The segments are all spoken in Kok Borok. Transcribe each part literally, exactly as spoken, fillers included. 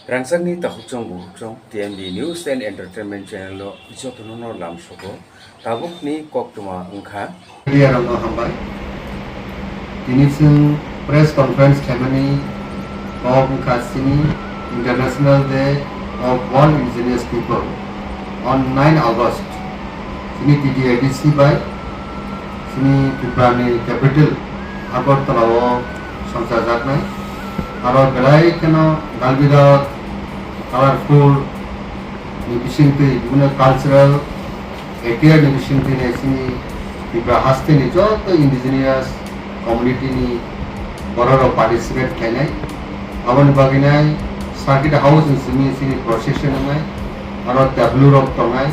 Rangchakni takhukchong bukhukchong T M B News and Entertainment Channel o jotono no lamsogo. Tabukni koktwma wngkha. Media rokno hambai. Tini chwng press conference khlaimani kok wngkha chini International Day of World Indigenous People on nine August. Chini T T A D C bai chini Tripura ni capital Agartala o songchajaknai. Aro belai kheno dalbidal, colorful ni bisingtwi, bibhinno cultural attire ni bisingtwi nai chini Tripura haste ni joto indigenous community ni borok rok participate khlainai. Aboni bagwi nai circuit house ni simi chini procession wngnai, aro tableau rok tongnai,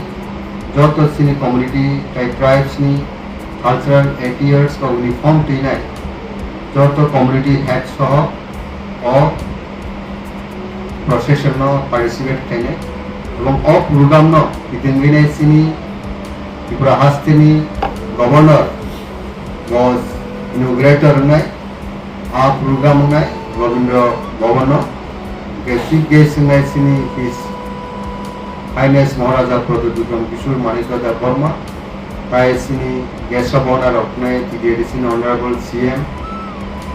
joto chini community tei tribes ni cultural attires rok uniform twinai, joto community head soho o procession no participate khainai, ebong o program no kitingwinai chini Tripura haste ni governor bo inaugurator wngnai, a program wngnai Rabindra Bhavan no, hwnkhe chief guest wngnai chini His Highness Maharaja Pradyut Bikram Kishore Manikya Debbarma, tai chini guest of honor rok wngnai T T A D C ni Honorable C M,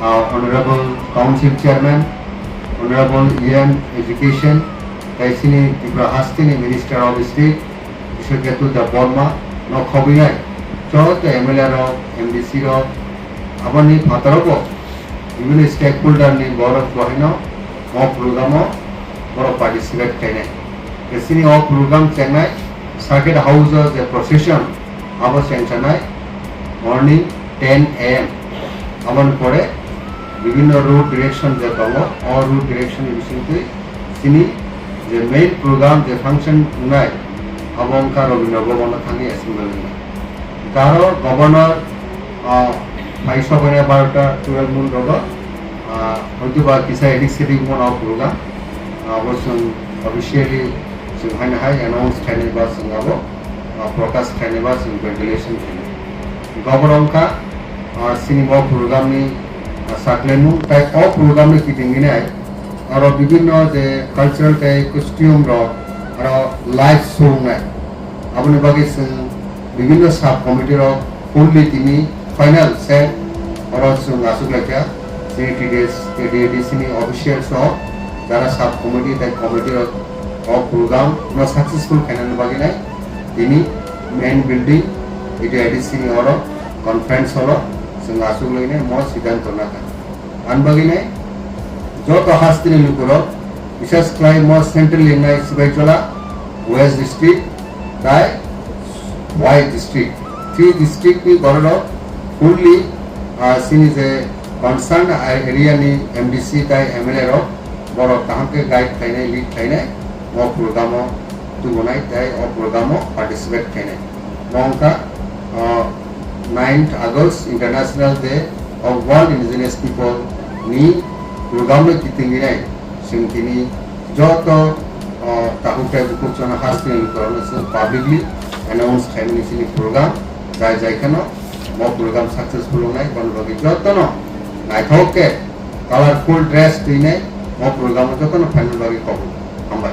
ah, Honorable Council Chairman, Honorable E M Education, tai chini Tripura haste ni Minister of State, Kishore Ketu Debbarma no khobinai joto M L A rok, M D C rok, aboni phataro bo bibhinno stakeholder ni borok bo haino o program o borok participate khainai. Chini o program chengnai circuit house o je procession abo chengsanai morning ten A M. Aboni pore bibhinno road direction je tongo, o road direction ni bisingtwi chini je main program, je function wngnai, abo wngkha Rabindra Bhavan o thangwi assembly wngnai. Hwnkhe aro governor, ah, phai sokhainai barota twelve noon rogo, ah, hoitoba kisa edik sedik wngmano o program, ah, abo chwng officially chwng haino hai announce khainai ba chwng abo, ah, prakash khainai ba chwng ventilation khainai. Hwnkhe abo wngkha, ah, chini bo program ni, ah, sakhlaimung, tai o program ni kiting hinai aro bibhinno je cultural tei costume rok, aro live show wngnai. Aboni bagwi chwng bibhinno sub committee rok fully tini final se oro chwng achuk laikha. Chini T D S, T D A D C ni official soho jara sub committee tei committee rok o program no successful khainani bagwi nai tini main building T D A D C ni oro conference hall o chwng achuk lainai mo siddhanto nakha. Ani bagwi nai joto hasteni lukurok, bises khlai mo central wngnai Sibaijola, West District, tai Wai District. Three district ni bororok fully, ah, chini je concerned area ni M D C tai M L A rok borok kaham khe guide khlainai, lead khlainai, o program o tubunai tai o program o participate khlainai. Mo wngkha, ah, ninth August International Day of World Indigenous People ni program no kitingwinai chwng tini joto, ah, takhuk tei bukhuk chwngno hasteni lukurokno chwng publicly announce khaimani chini program jai jai kheno mo program successful wngnai, boni bagwi jotono naithok khe colorful dress twinai mo program o jotono phaina bagwi kobok. Hambai.